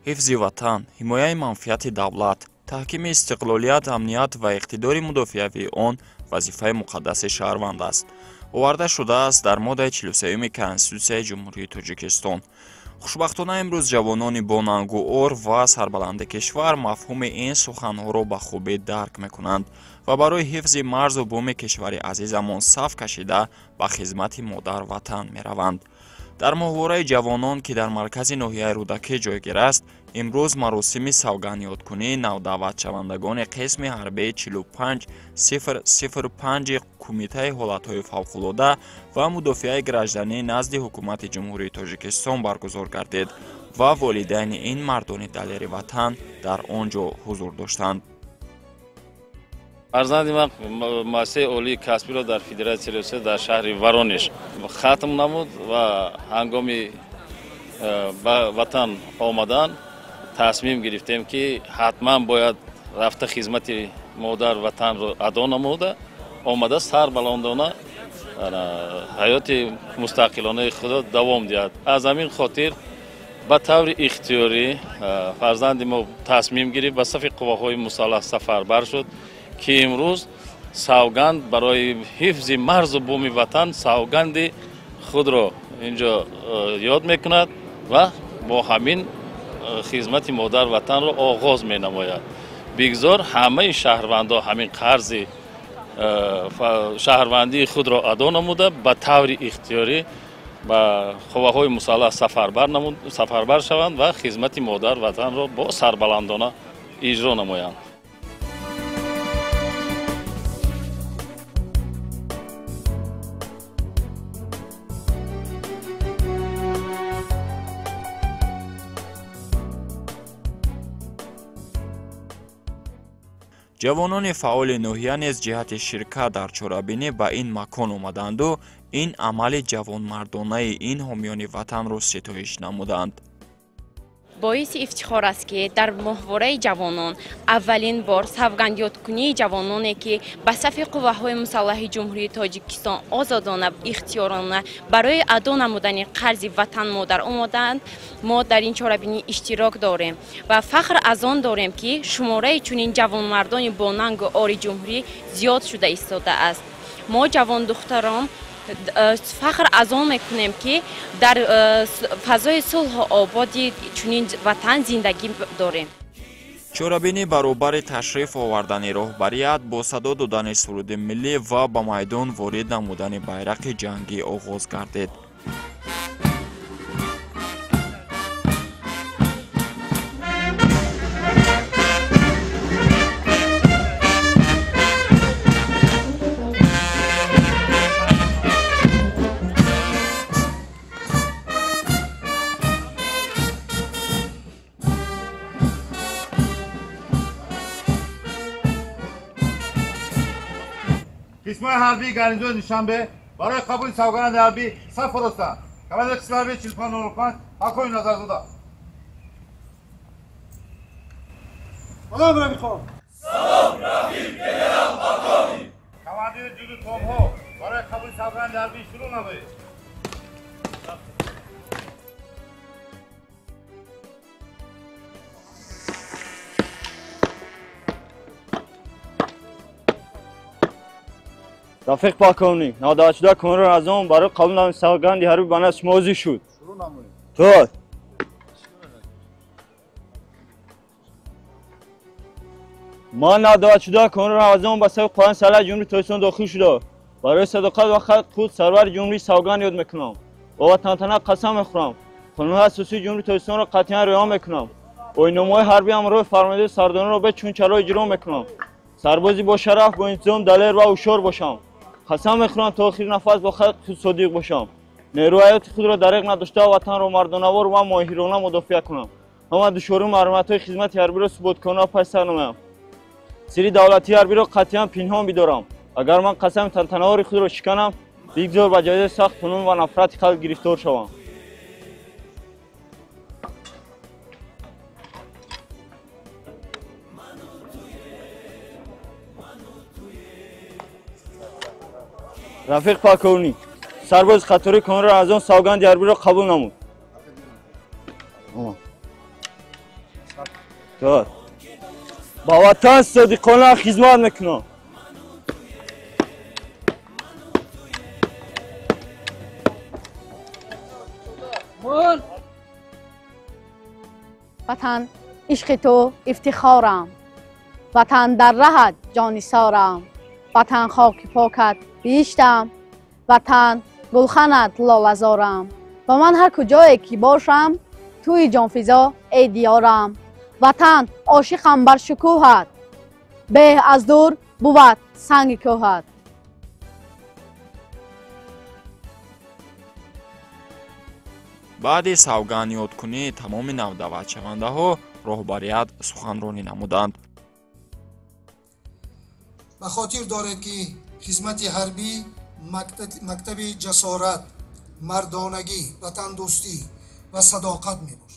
Ҳифзи ватан, ҳимояи манфиати давлат, таҳкими истиқлолият, амният ва иқтидори мудофиавии он вазифаи муқаддаси шаҳрванд аст. Оварда шудааст дар моддаи 43 Конститутсияи Ҷумҳурии Тоҷикистон. Хушбахтона имрӯз ҷавонони бонангуор ва сарбаланди кишвар мафҳуми ин суханҳоро ба хубӣ дарк мекунанд ва барои ҳифзи марзу буми кишвари азизамон саф кашида ба хизмати модар ватан мераванд. Дар моҳвораи ҷавонон, ки дар маркази ноҳияи Рӯдакӣ ҷойгир аст, имрӯз маросими савгандёдкунии навдаъватшавандагони қисми ҳарбии 45005 Кумитаи ҳолатҳои фавқулода ва мудофиаи гражданӣ назди Ҳукумати Ҷумҳурии Тоҷикистон баргузор гардид ва волидайни ин мардони далери ватан дар он ҷо ҳузур доштанд. Фарзанди ман муассисаи олии касбиро дар Федератсияи Русия дар шаҳри Воронеж хатм намуд ва ҳангоми ба ватан омадан тасмим гирифтем, ки ҳатман бояд рафта хизмати модар ватанро адо намуда, омада сарбаландона ҳаёти мустақилонаи худро давом диҳад. Аз ҳамин хотир ба таври ихтиёрӣ фарзанди мо тасмим гирифт, ба сафи қувваҳои мусаллаҳ сафарбар шуд, ки имрӯз савганд барои ҳифзи марзу буми ватан савганди худро инҷо ёд мекунад ва бо ҳамин хизмати модар ватанро оғоз менамояд. Бигзор ҳамаи шаҳрвандо ҳамин қарзи шаҳрвандии худро адо намуда, ба таври ихтиёрӣ ба қувваҳои мусаллаҳ сафарбар шаванд ва хизмати модар ватанро бо сарбаландона иҷро намоянд. Ҷавонони фаъоли ноҳия низ ҷиҳати ширкат дар чорабинӣ ба ин макон омаданду ин амали ҷавонмардонаи ин ҳомиёни ватанро ситоиш намуданд. Боиси ифтихор аст, ки дар моҳвораи ҷавонон аввалин бор савгандёдкунии ҷавононе, ки ба сафи қувваҳои мусаллаҳи Ҷумҳурии Тоҷикистон озодона, ихтиёрона барои адо намудани қарзи ватан-модар омодаанд, мо дар ин чорабинӣ иштирок дорем ва фахр аз он дорем, ки шумораи чунин ҷавонмардони бонангу ори ҷумҳурӣ зиёд шуда истодааст. Мо ҷавондухтарон фахр аз он мекунем, ки дар фазои сулҳу ободи чунин ватан зиндагӣ дорем. Чорабинӣ баробари ташриф овардани роҳбарият бо садо додани суруди миллӣ ва ба майдон ворид намудани байрақи ҷангӣ оғоз гардид. Қисмҳои ҳарбии гарнизони Душанбе барои қабули савганди ҳарбӣ саф фуростанд. Командири қисми ҳарбии 4505 Ҳакои Назарзода. Салом, рафиқон! Салом, рафиқ генерал полковник! Командири ҷузъи томҳо барои қабули савганди ҳарбӣ шурӯъ намоед. Рафиқ полковник, навдаъватшуда Комрон Разон барои қабул намудани савганди ҳарбӣ ба назди шумо ҳозир шуд. Шурӯъ намоед. То ман навдаъватшуда Комрон Разон ба сафи қувваҳои мусаллаҳи Ҷумҳурии Тоҷикистон дохил шуда, барои садоқат ва халқи худ сарвари ҷумҳурӣ савганд ёд мекунам ва ватантана қасам мехӯрам. Қонунҳои асосии Ҷумҳурии Тоҷикистонро қатъиян риоя мекунам. Оинномаҳои ҳарбӣ ҳамроҳи фармондеҳи сардоронро бе чунчаро иҷро мекунам. Сарбози бошараф, бо интизом, далер ва ҳушёр бошам. Қасам мехӯрам то охири нафас бо халқи худ содиқ бошам. Нерӯи ҳаёти худро дареғ надошта, ватанро мардонавор ва моҳирона мудофиа кунам. Ҳама душворию маҳрумиятҳои хизмати ҳарбиро суботкорона паси сар намоям. Сирри давлатии ҳарбиро қатъиян пинҳон бидорам. Агар ман қасами тантанавори худро шиканам, бигзор ба ҷазои сахт ҳунун ва нафрати халқ гирифтор шавам. Рафиқ полковник, сарбози қатори Комрон аз он савганди ҳарбиро қабул намуд. Итоат. Ба ватан содиқона хизмат мекунам. Ватан, ишқи ту ифтихорам, ватан дар раҳат ҷонисорам, ватан хоки покат биҳиштам, ватан гулханат лолазорам. Ва ман ҳар куҷое ки бошам, туи ҷонфизо эй диёрам. Ватан ошиқам бар шукӯҳат, беҳ аз дур бувад санги кӯҳат. Баъди савгандёдкунии тамоми навдаъватшавандаҳо роҳбарият суханронӣ намуданд. Ба хотир доред, ки хизмати ҳарбӣ мактаби ҷасорат, мардонагӣ, ватандӯстӣ ва садоқат мебошад.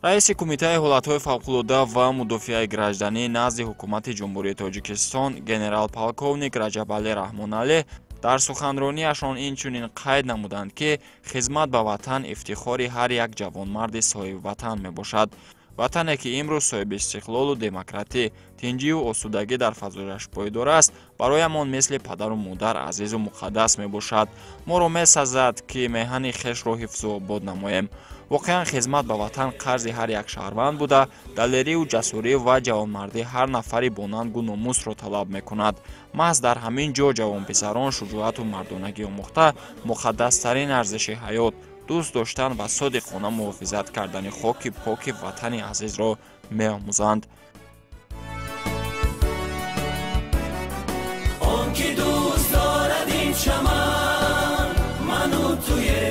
Раиси Кумитаи ҳолатҳои фавқулода ва мудофиаи гражданӣ назди Ҳукумати Ҷумҳурии Тоҷикистон генерал-полковник Раҷабалӣ Раҳмоналӣ дар суханронияшон инчунин қайд намуданд, ки хизмат ба ватан ифтихори ҳар як ҷавонмарди соҳибватан мебошад. Ватане, ки имрӯз соҳиби истиқлолу демократӣ, тинҷиву осудагӣ дар фазояш пойдор аст, бароямон мисли падару модар азизу муқаддас мебошад. Моро месазад, ки меҳани хешро ҳифзу обод намоем. Воқеан, хизмат ба ватан қарзи ҳар як шаҳрванд буда, далерию ҷасурӣ ва ҷавонмардии ҳар нафари бо нангу номусро талаб мекунад. Маҳз дар ҳамин ҷо ҷавонписарон шуҷоату мардонагӣ омӯхта, муқаддастарин арзиши ҳаёт, дӯст доштан ва содиқона муҳофизат кардани хоки поки ватани азизро меомӯзанд. Он ки дӯст дорад ин чаман, ману туе.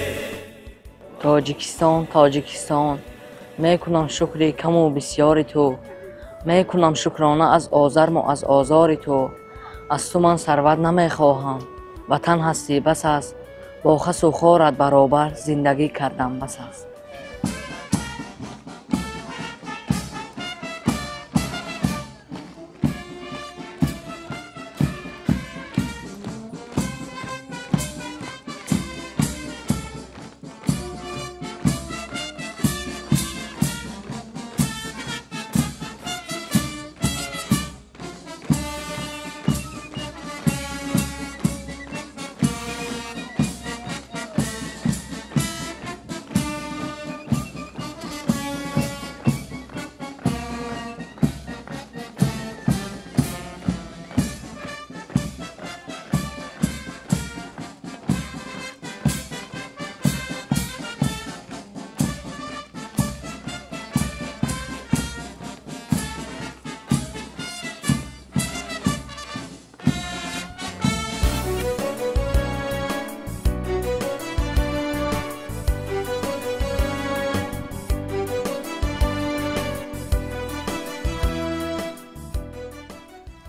Тоҷикистон, Тоҷикистон, мекунам шукри каму бисёри ту, мекунам шукрона аз озарму аз озори ту. Аз ту ман сарват намехоҳам, ватан ҳастӣ бас аст, бо хасу хорат баробар зиндагӣ кардам бас аст.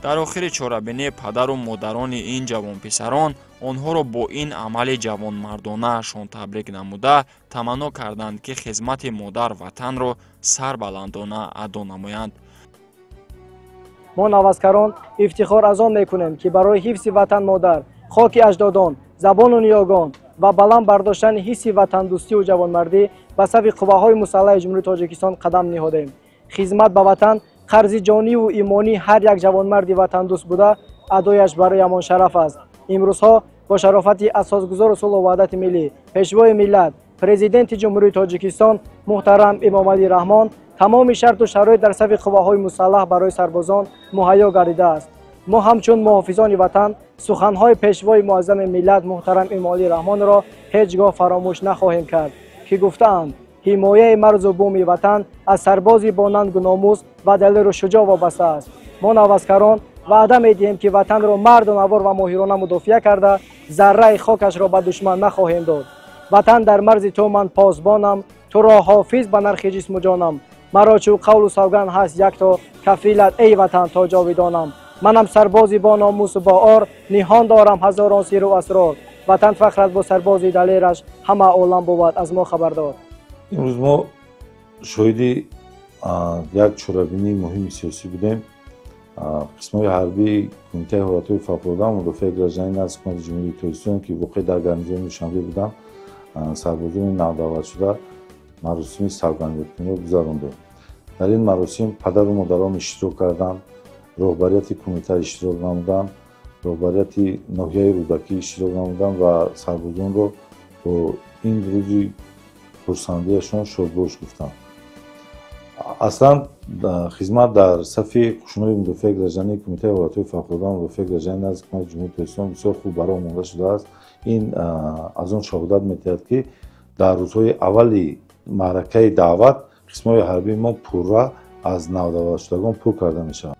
Дар охири чорабинӣ падару модарони ин ҷавонписарон онҳоро бо ин амали ҷавонмардонаашон табрик намуда, таманно карданд, ки хизмати модар ватанро сарбаландона адо намоянд. Мо наваскарон ифтихор аз он мекунем, ки барои ҳифзи ватан модар, хоки аҷдодон, забону ниёгон ва баланд бардоштани ҳисси ватандӯстию ҷавонмардӣ ба сафи қувваҳои мусаллаҳи Ҷумҳурии Тоҷикистон қадам ниҳодем. Хизмат ба ватан қарзи ҷониву имонии ҳар як ҷавонмарди ватандӯст буда, адояш бароямон шараф аст. Имрӯзҳо бо шарофати асосгузору сулҳу ваҳдати миллӣ, пешвои миллат, президенти Ҷумҳурии Тоҷикистон муҳтарам Эмомалӣ Раҳмон тамоми шарту шароит дар сафи қувваҳои мусаллаҳ барои сарбозон муҳайё гардидааст. Мо ҳамчун муҳофизони ватан суханҳои пешвои муаззами миллат муҳтарам Эмомалӣ Раҳмонро ҳеҷ гоҳ фаромӯш нахоҳем кард, ки гуфтаанд: ҳимояи марзу буми ватан аз сарбози бо нангу номус ва далеру шуҷоъ вобаста аст. Мо наваскарон ваъда медиҳем, ки ватанро мардонавор ва моҳирона мудофиа карда, зарраи хокашро ба душман нахоҳем дод. Ватан дар марзи ту ман посбонам, туро ҳофиз ба нархи ҷисму ҷонам. Маро чу қавлу савганд ҳаст якто, кафилат эй ватан то ҷовидонам. Манам сарбози бо номусу бо ор, ниҳон дорам ҳазорон сиру асрор. Ватан фахрат бо сарбози далераш, ҳама олам бувад аз мо хабардор. Имрӯз мо шоҳиди як чорабинии муҳими сиёсӣ будем. Қисмҳои ҳарбии Кумитаи ҳолатҳои фавқулода мудофиаи гражданӣ назди Ҳукумати Ҷумҳурии Тоҷикистон, ки воқеъ дар гарнизони Душанбе буданд, сарбозони навдаъватшуда маросими савгандёдкуниро гузарондем. Дар ин маросим падару модарон иштирок карданд, роҳбарияти кумита иштирок намуданд, роҳбарияти ноҳияи Рӯдакӣ иштирок намуданд ва сарбозонро бо ин рӯзи хурсандиашон шодбош гуфтанд. Аслан хизмат дар сафи қӯшунҳои мудофиаи граждании Кумитаи ҳолатҳои фавқулода ва мудофиаи граждании назди Ҳукумати Ҷумҳурии Тоҷикистон бисёр хуб бароҳ монда шудааст. Ин аз он шаҳодат медиҳад, ки дар рӯзҳои аввали маъракаи даъват қисмҳои ҳарбии мо пурра аз навдаъватшудагон пур карда мешаванд.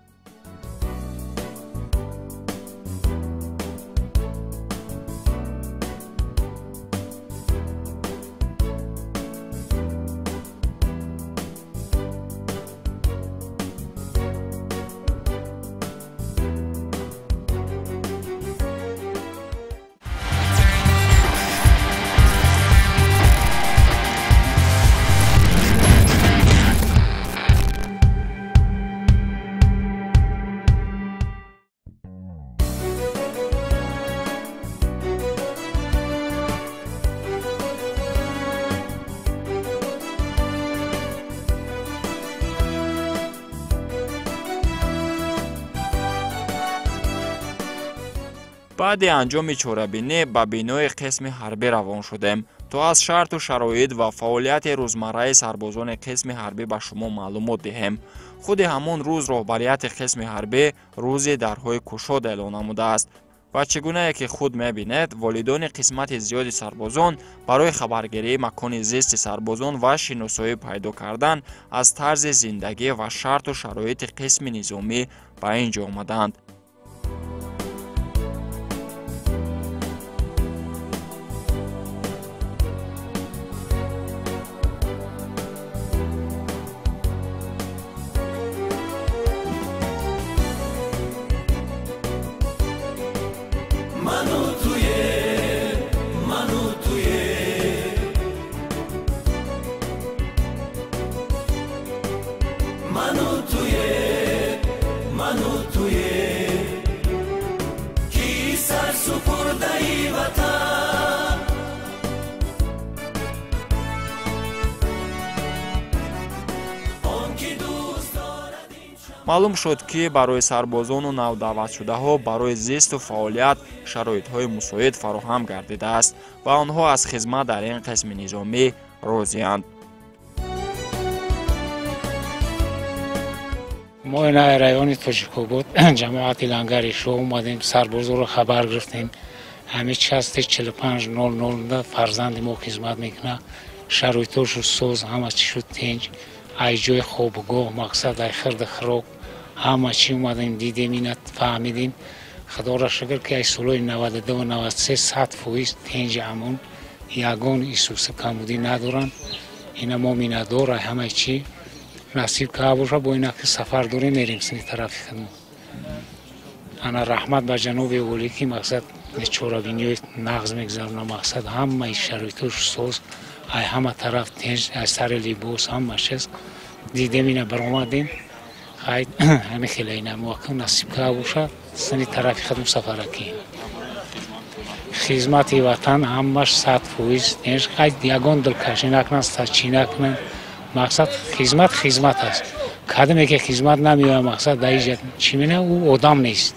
Баъди анҷоми чорабинӣ ба бинои қисми ҳарбӣ равон шудем, то аз шарту шароит ва фаъолияти рӯзмарраи сарбозони қисми ҳарбӣ ба шумо маълумот диҳем. Худи ҳамон рӯз роҳбарияти қисми ҳарбӣ рӯзи дарҳои кушод эълон намудааст ва чӣ гунае ки худ мебинед, волидони қисмати зиёди сарбозон барои хабаргирии макони зисти сарбозон ва шиносоӣ пайдо кардан аз тарзи зиндагӣ ва шарту шароити қисми низомӣ ба ин ҷо омаданд. Маълум шуд, ки барои сарбозону навдаъватшудаҳо барои зисту фаъолият шароитҳои мусоид фароҳам гардидааст ва онҳо аз хизмат дар ин қисми низомӣ розианд. Мо ина райони Тоҷикобод, ҷамоати Лангари Шоҳ омадем, сарбозоро хабар гирифтем. Ҳамин части 4500 фарзанди мо хизмат мекунад. Шароитошу соз, ҳама чӣ шуд тинҷ. Ай ҷои хобгоҳ, мақсад ай хирду хирок, ҳама чӣ омадем, дидем, ина фаҳмидем. Худоро шукр, ки ай солҳои 92 93 100% тинҷи амон, ягон исуси камбудӣ надоранд. Ина мо миннатдор ай ҳамаи чӣ насиб ка боша, бо ина ки сафар дорем, мерем сини тарафи худмо. Ана раҳмат ба ҷаноби олӣ, ки мақсад чорабиниҳои нағз мегузаронад, мақсад ҳамаи шароитош соз, ай ҳама тараф тинҷ, ай сари либос ҳама чиз дидем, ина баромадем. Хай ҳамин хела ина муваққат насиб ка боша, сини тарафи худмо сафара кунем. Хизмати ватан ҳамаш 100% тинҷ, хай ягон дилкашӣ накунанд, чӣ накунанд. Мақсад хизмат хизмат аст. Кадоме ки хизмат намеояд, мақсад дар инҷа чӣ менавад, ӯ одам нест.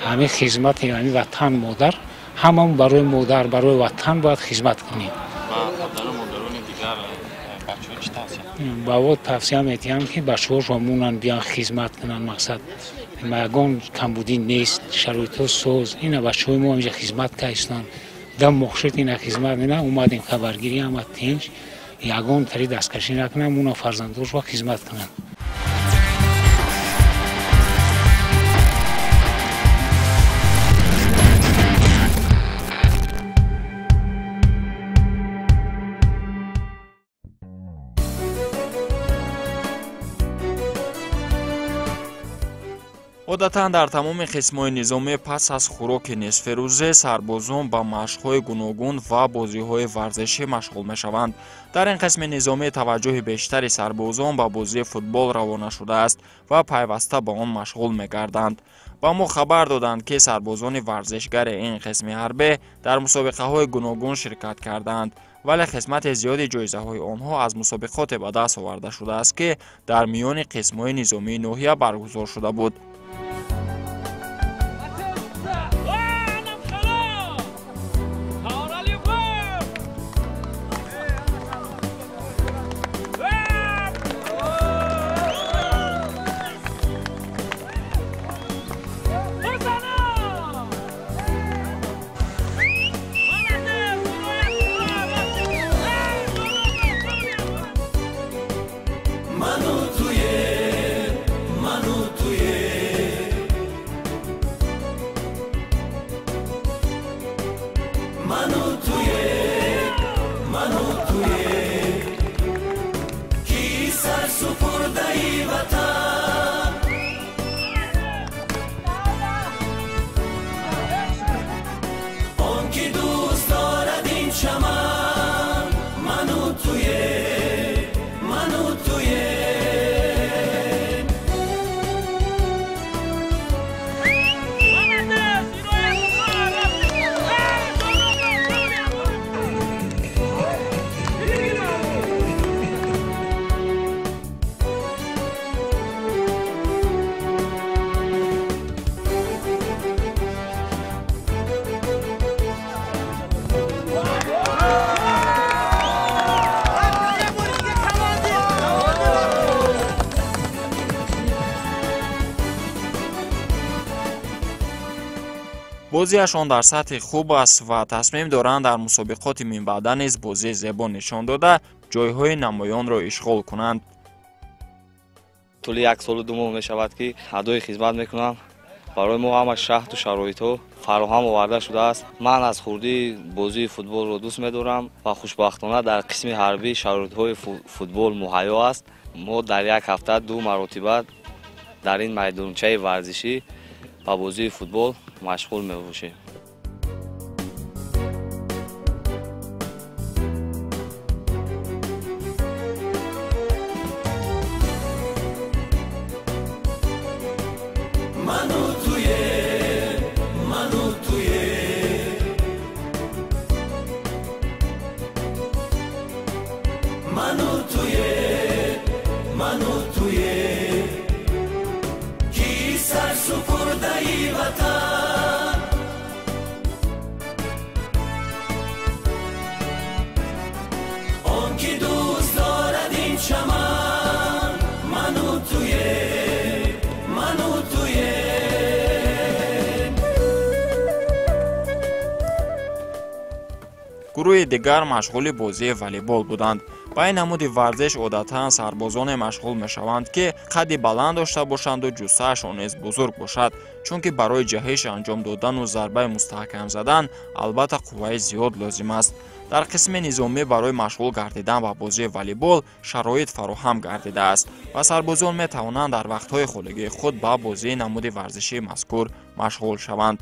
Ҳамин хизмати ҳамин ватан модар, ҳамамон барои модар, барои ватан бояд хизмат кунем. Ба во тавсия медиҳам, ки бачаҳошон монанд, биён хизмат кунанд. Мақсад ягон камбудӣ нест, шароитҳо соз. Ина бачаҳои мо инҷа хизмат карданд, дам моҳ шуд ина хизмат мена, омадем хабаргирӣ, ҳама тинҷ, ягон тари дасткашӣ накунанд, мона фарзандошро хизмат кунанд. Одатан дар тамоми қисмҳои низомӣ пас аз хӯроки нисфирӯзе сарбозон ба машқҳои гуногун ва бозиҳои варзишӣ машғул мешаванд. Дар ин қисми низомӣ таваҷҷӯҳи бештари сарбозон ба бозии футбол равона шудааст ва пайваста ба он машғул мегарданд. Ба мо хабар доданд, ки сарбозони варзишгари ин қисми ҳарбӣ дар мусобиқаҳои гуногун ширкат карданд Вале қисмати зиёди ҷоизаҳои онҳо аз мусобиқоте ба даст оварда шудааст, ки дар миёни қисмҳои низомии ноҳия баргузор шуда буд. Бозиашон дар сатҳи хуб аст ва тасмим доранд дар мусобиқоти минбаъда низ бозии зебо нишон дода, ҷойҳои намоёнро ишғол кунанд. Тӯли 1 солу 2 моҳ мешавад, ки адои хизмат мекунам. Барои мо ҳама шаҳту шароитҳо фароҳам оварда шудааст. Ман аз хурдӣ бозии футболро дӯст медорам ва хушбахтона дар қисми ҳарбӣ шароитҳои футбол муҳайё аст. Мо дар як ҳафта 2 маротиба дар ин майдончаи варзишӣ ба бозии футбол машғул мебошем. Гурӯҳи дигар машғули бозии волейбол буданд. Ба ин намуди варзиш одатан сарбозоне машғул мешаванд, ки қадди баланд дошта бошанду ҷуссаашон низ бузург бошад, чунки барои ҷаҳиш анҷом додану зарбаи мустаҳкам задан албатта қувваи зиёд лозим аст. Дар қисми низомӣ барои машғул гардидан ба бозии волейбол шароит фароҳам гардидааст ва сарбозон метавонанд дар вақтҳои холигии худ ба бозии намуди варзишии мазкур машғул шаванд.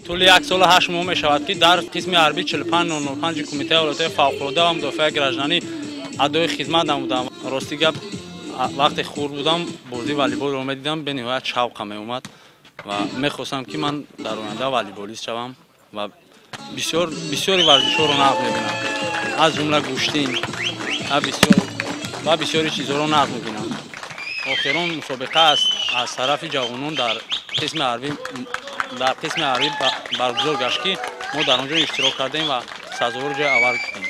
Тӯли 1 солу 8 моҳ мешавад, ки дар қисми ҳарбии 4505 Кумитаи ҳолатҳои фавқулода ва мудофиаи гражданӣ адои хизмат намудам. Рости гап, вақте хурд будам бозии волейболро медидам, бениҳоят шавқам меомад ва мехостам, ки ман дар оянда волейболист шавам ва бисёри варзишҳоро нағз мебинам, аз ҷумла гӯштин ва бисёри чизҳоро нағз мебинам. Охирон мусобиқа аз тарафи ҷавонон дар қисми ҳарбӣ баргузор гашт, ки мо дар он ҷо иштирок кардем ва сазовори ҷои аввал шудем.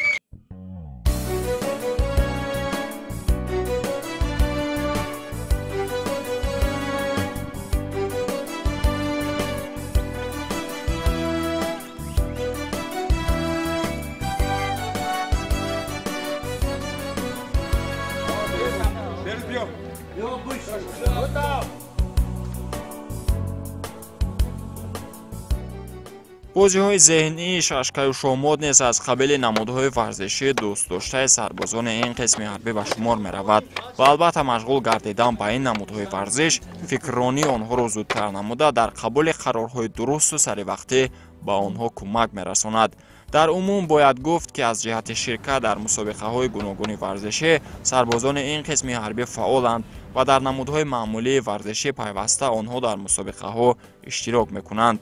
Бозиҳои зеҳнии шашкаю шоҳмот низ аз қабили намудҳои варзишии дӯстдоштаи сарбозони ин қисми ҳарбӣ ба шумор меравад ва албатта машғул гардидан ба ин намудҳои варзиш фикрронии онҳоро зудтар намуда дар қабули қарорҳои дурусту саривақтӣ ба онҳо кӯмак мерасонад. Дар умум бояд гуфт, ки аз ҷиҳати ширкат дар мусобиқаҳои гуногуни варзишӣ сарбозони ин қисми ҳарбӣ фаъоланд ва дар намудҳои маъмулии варзишӣ пайваста онҳо дар мусобиқаҳо иштирок мекунанд.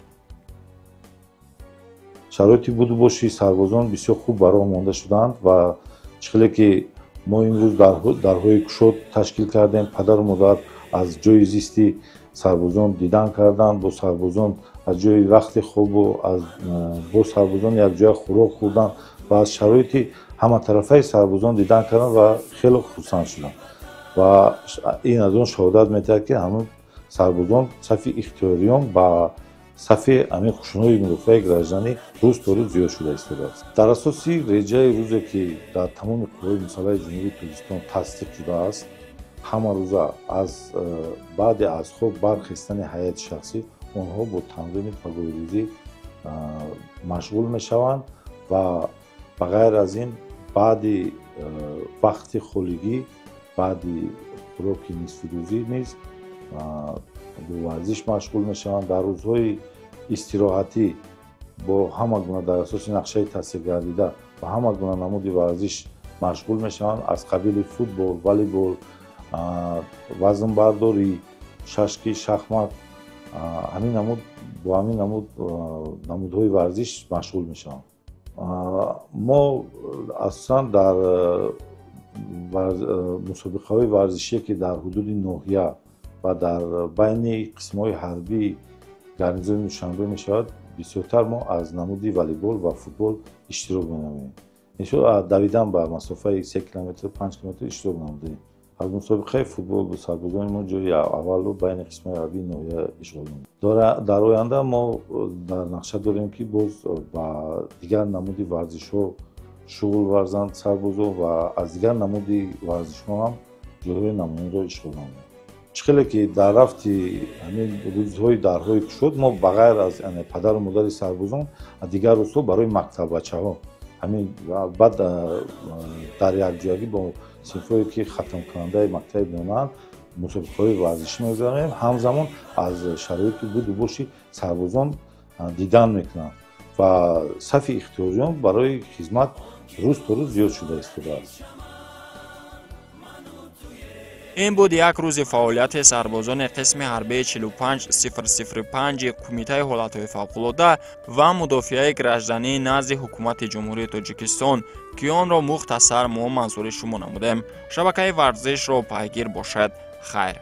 Шароити буду боши сарбозон бисёр хуб ба роҳ монда шудаанд ва чӣ хеле ки мо имрӯз дарҳои кушод ташкил кардем, падару модар аз ҷои зисти сарбозон дидан карданд, бо сарбозон аз ҷои вақти хобу бо сарбозон якҷоя хӯрок хӯрдан ва аз шароити ҳаматарафаи сарбозон дидан карданд ва хеле хурсанд шуданд. Ва ин аз он шаҳодат медиҳад, ки ҳамун сарбозон сафи ихтиёриён ба сафи ҳамин қӯшунҳои мудофиаи гражданӣ рӯз то рӯз зиёд шуда истодааст. Дар асоси реҷаи рӯзе, ки дар тамоми қувваҳои мусаллаҳи Ҷумҳурии Тоҷикистон тасдиқ шудааст, ҳамарӯза аз баъди аз хоб бархестани ҳайати шахсӣ онҳо бо тамрини пагоҳирӯзӣ машғул мешаванд ва ба ғайр аз ин баъди вақти холигӣ, баъди хӯроки нисфирӯзӣ низ бо варзиш машғул мешаванд. Дар рӯзҳои истироҳатӣ бо ҳама гуна дар асоси нақшаи тасдиқгардида ба ҳама гуна намуди варзиш машғул мешаванд, аз қабили футбол, волейбол, вазнбардорӣ, шашки, шахмат, ҳамин намуд бо ҳамин намуд намудҳои варзиш машғул мешаванд. Мо асосан дар мусобиқаҳои варзишие, ки дар ҳудуди ноҳия ва дар байни қисмҳои ҳарбии гарнизони Душанбе мешавад, бисёртар мо аз намуди волейбол ва футбол иштирок менамоем. Давидан ба масофаи 3 километр, 5 километр иштирок намудаем. Аз мусобиқаи футбол бо сарбозони мо ҷои аввалро байни қисмҳои ҳарбии ноҳия ишғол намуд. Дар оянда мо дар нақша дорем, ки боз ба дигар намуди варзишҳо шуғл варзанд сарбозон ва аз дигар намуди варзишҳо ҳам ҷойҳои намоёнро ишғол намоянд. Чӣ хеле ки дар рафти ҳамин рӯзҳои дарҳои кушод мо ба ғайр аз падару модари сарбозон дигар рӯзҳо барои мактаббачаҳо ҳамин баъд дар якҷоягӣ бо синфҳое, ки хатмкунандаи мактаби миёнаанд, мусобиқаҳои варзишӣ мегузаронем. Ҳамзамон аз шароити буду боши сарбозон дидан мекунанд ва сафи ихтиёриён барои хизмат рӯз то рӯз зиёд шуда истодааст. Ин буд як рӯзи фаъолияти сарбозони қисми ҳарбии 45005 Кумитаи ҳолатҳои фавқулода ва мудофиаи граждании назди Ҳукумати Ҷумҳурии Тоҷикистон, ки онро мухтасар мо манзури шумо намудем. Шабакаи варзишро пайгир бошед. Хайр.